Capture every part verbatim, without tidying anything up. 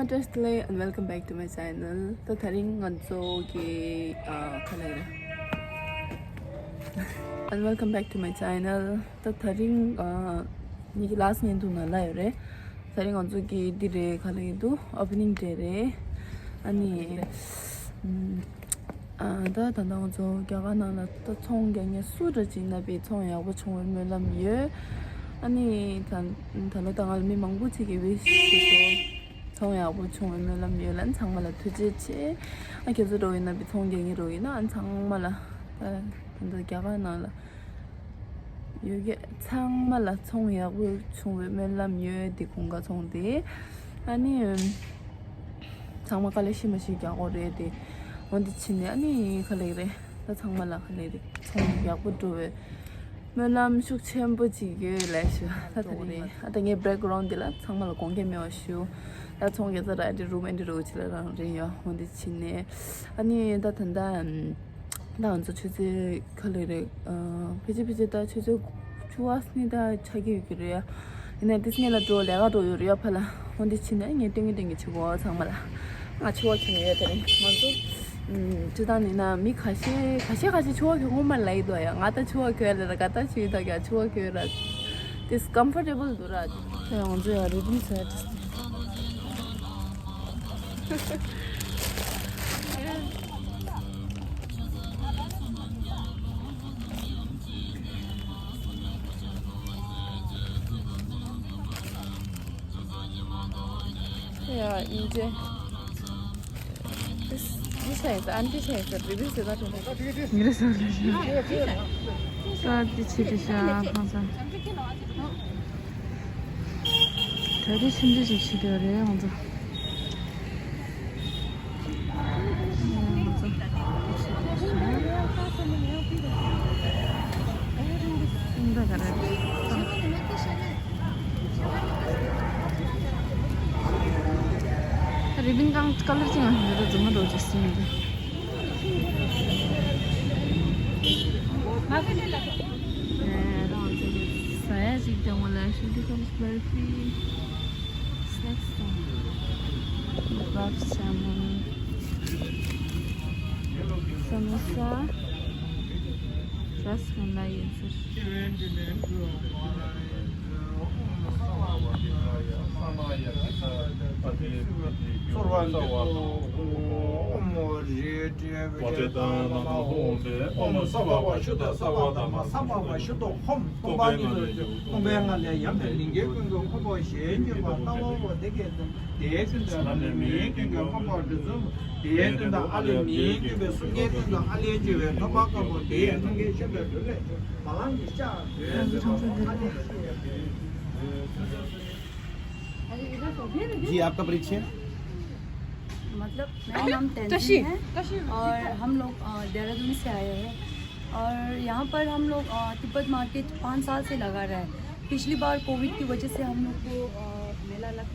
Hi, and welcome back to my channel. ད་དེ་རིང་ང་ཚོ་གི་ཨ་ག་ལེར། And welcome back to my channel. ད་དེ་རིང་ཨ་ཉིད་ཀྱི་last ཉིན་དུ་ན་ལ་ཡོད་རེད། དེ་རིང་ང་ཚོ་གི་འདི་རེད། ག་ལེར་འདུག opening day རེད། ཨ་ནི་ཨ་ད་ད་ལྟ་ང་ཚོ་རྒྱ་གར་ནང་ལ་ད་ཚོང་རྒྱག་མཁན་སུ་འདྲ་ཅིག་ཡིན་ན་བའི་ཚོང་ཡག་པོ་བྱུང་བའི་སྨོན་ལམ་ཡོད། ཨ་ནི་ད་ད་ལོ་ད་ང་ལ་མི་མང་པོ་ཅིག་གིས་wish བྱེད་སོང་། ཚོང་ཡག་པོ་བྱུང་བའི་སྨོན་ལམ་ཡོད་ལ། ཨ་ནི་ཚང་མ་ལ་ཐུགས་རྗེ་ཆེ། ཨ་ཁྱེད་ཚོ་འགྲོ་ཡིན་ན་བའི་ཚོང་རྒྱག་མཁན་འགྲོ་ཡིན་ན། ཨ་ནི་ཚང་མ་ལ་ད་ད་ལྟ་རྒྱ་གར་ནང་ལ་ཡོད་མཁན་ཚང་མ་ལ་ཚོང་ཡག་པོ་བྱུང་བའི་སྨོན་ལམ་ཡོད། དེ་གོང་ཁ་ཚོང་དེ། ཨ་ནི་ཚང་མ་དཀའ་ལས་ཤི་མ་ཤི་རྒྱག་དགོས་རེད་དེ། འོ་འདི་ཕྱིན་ནས་ཨ་ནི་ག་ལེར་རེད། ད་ཚང་མ་ལ་ག་ལེར་རེད། ཚོང་ཡག་པོ་འགྲོ་བའི་སྨོན་ལམ་ཤུགས་ཆེན་པོ་ཅིག་ཡོད་ལབ་ཞུ། ད་དེ་རེད། ཨ་ད་ངའི་background འདི་ལ་ཚང་མ་ལ་དགོངས་འགལ་མེད་པ་ཞུ། ད་ཚོང་རྒྱག་ས་ར་འདི་རུམ་ཨེ་འདི་རུ་ཅི་ལ་རང་རེད་ཡ། འོ་འདི་ཕྱིན་ནས་ཨ་ནི་ད་ད་ད། ད་ང་ཚོ་ཆུ་ཚོད་ག་ལེར་རེད། ཨ་ཕལ་ཆེར་ཕལ་ཆེར་ད་ཆུ་ཚོད་བཅུ་པ་ནི་ད་ཆགས་ཀྱི་ཡོད་ཀྱི་རེད། ཡིན་ནའི་ཏིས་ངེད་ལ་འགྲོ་ལས་ཀ་འགྲོ་ཡོད་རེད་ཡ། ཕ་ལ་འོ་འདི་ཕྱིན་ནས་ངས་སྟོན་གྱི་སྟོན་གྱི་བྱེད་གོ་ཚང་མ་ལ། ང་ཕྱུ་པ་གྱོན་ཡོད། དེ་རིང་ང་ཚོ་ཨམ་སྤྱིར་བཏང་ནི་ན་མི་ཁ་ཤས་ཁ་ཤས་ཁ་ཤས་ཕྱུ་པ་གྱོན་ངོ་མ་ལ་ཡི་དོ་ཡ། ང་ད་ཕྱུ་པ་གྱོན་ལ་ག་ད་ཕྱུ་ཡི་ད་ག་ཕྱུ་པ་གྱོན་ར། ཏིས་comfortable འདུག་ར། དེ་ང་ཚོ་ཡ་རི་བིན་ཟེར་ཏིས། Ja, Ide. This, this is, and this is, this is not. Mir ist auch gleich. So, die zieht dich ja von so. ད་རེས་ཆུང་ཆུང་ཞིག་བྱེད་འདོད་རེད་ང་ཚོ། ང་ཚོ་ད་ག་རེ་རེད། རི་བིན་གང་ཀ་ལར་ཅིག་ང་ཚོ་འཛོམས་མ་འགྲོ་ཅེས་སུ་མི་འདུག་ཟ་ཡ་ཅིག་ཀྱང་མ་ལ་ཤི་འདི་ཁམས་བར་ཕི། Snacks དང་། Kebab, salmon, samosa, rasgulla ཡིན་ཟེར། जी, आपका परिचय? मतलब, मेरा नाम तंजीम है और हम लोग, अ, देहरादून से आए हैं और यहाँ पर हम लोग, अ, तिब्बत मार्केट पाँच साल से लगा रहे हैं। पिछली बार कोविड की वजह से हम लोग को, अ, मेला लग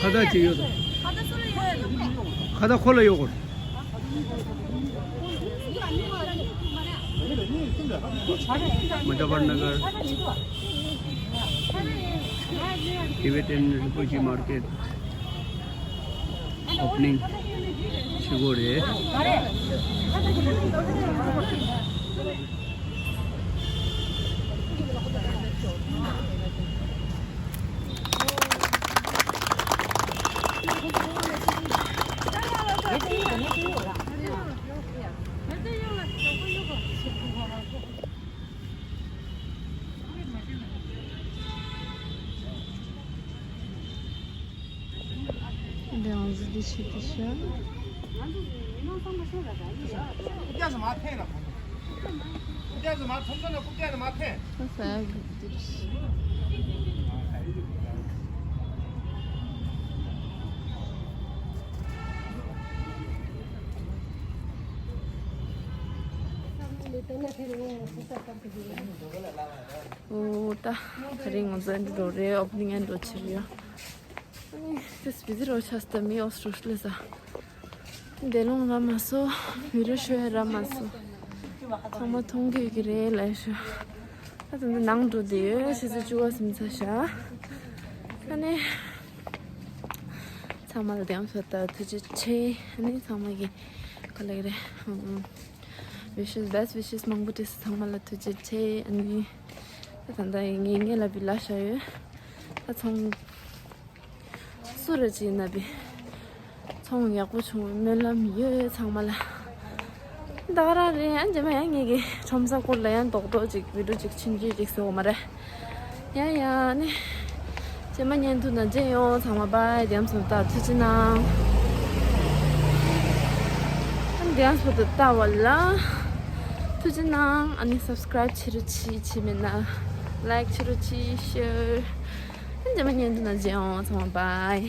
ཁ་བཏགས་ཅིག་ཡོད་དོ། ཁ་བཏགས་ཁོ་ལ་ཡོད་གོ། Muzaffarnagar Tibetan Refugee Market opening བྱེད་དགོས་རེད། འདི་ཨང་ཟི་འདི་ཆེ་དེ་ཤ། རྒྱ་ཟི་མ་འཐེན་ལ། རྒྱ་ཟི་མ་ཐོམ་ཚོ་ན་རྐུབ་བཀྱག་ནི་མ་འཐེན། ས་ས་ཡ་གི་འདི་རེད། འོ་ད་དེ་རིང་ང་ཚོ་འདི་འགྲོ་རེད། ཨོ་པ་ནིང་ཨེན་འགྲོ་ཕྱིར་ཡོད། ཨ་ནི་ཏིས་བི་ཟི་རོ་ཆགས་ཏེ་མི་ཨོ་སི་ཊོ་ལི་ས། འདས་ལོང་ར་མ་སོ། བི་རོ་ཤོ་ཡ་ར་མ་སོ། ཚང་མ་མཐོང་གི་ཡོད་ཀྱི་རེད་ལབ་ཤོ། ད་དུང་ནང་འགྲོ་བསྡད་ཡོད། ཆུ་ཚོད་བཅུ་པ་ཟིན་ཚར་ཤག་ཨ་ནི་ཚང་མ་ལ་དེ་ཡང་ཤོ་ད་ཐུགས་རྗེ་ཆེ། ཨ་ནི་ཚང་མ་གི་ག་ལབ་ཀྱི་རེད། ཝི་ཤེས་བེ་སི་ཊི་ཝི་ཤེས་མང་པོ་བྲིས་སོང་། ཚང་མ་ལ་ཐུགས་རྗེ་ཆེ། ཨ་ནི་ད་ད་ངས་ངས་ལ་བི་ལ་ཤ་ཡོད། ད་ཚོང་སུ་ར་ཅིག་ན་བི་ཚོང་ཡག་པོ་བྱུང་བའི་སྨོན་ལམ་ཡོད་ཚང་མ་ལ། ད་ག་རང་རེད། ཨ་རྗེས་མ་ཡང་ངེད་ཀྱི་ཁྲོམ་ས་སྐོར་ལ་ཡང་རྡོག་རྡོག་ཅིག་བི་ཌི་ཡོ་ཅིག་ཕྱིན་རྒྱུ་ཅིག་ཟེར་བ་མ་རེད། ཡ་ཡ་ནི། རྗེས་མ་བརྙན་ཐུང་ནང་མཇལ་ཡོང་། ཚང་མ་བཱའི། དེ་ཡང་སོང་ད་ཐུགས་རྗེ་གནང་། ཨ་ནི་དེ་ཡང་སོང་ད་ལྟ་བ་ལ་ཐུགས་རྗེ་གནང་། ཨ་ནི་སབ་སི་ཀ་རའིབ་བྱེད་རོགས་གྱིས། བྱས་མེད་ན་ལའིཀ་བྱེད་རོགས་གྱིས། ཤེར། ཨ་ནི་རྗེས་མ་བརྙན་ཐུང་ནང་མཇལ་ཡོང་། ཚང་མ་བཱའི།